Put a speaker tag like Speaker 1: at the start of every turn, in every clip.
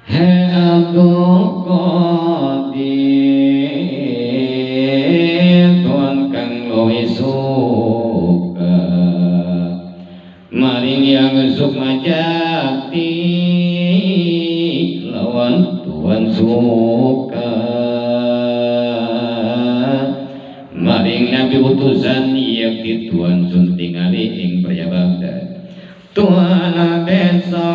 Speaker 1: He Abdul Qadir Tuhan kang luwih suka maring yang sukma jati lawan Tuhan suka maring nabi utusan yakti Tuhan sun tingali ing Praja Baghdad Tuhan desa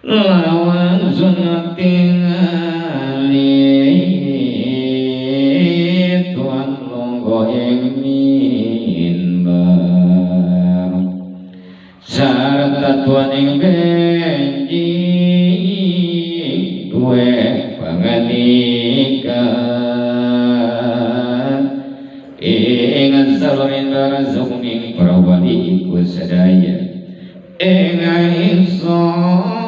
Speaker 1: lawan sunat tingali Tuhan lungguh ing mimbar sarta Tuhan ing benji duwe pangandikan ing salurin barzakh para wali iku sadaya ing ingsun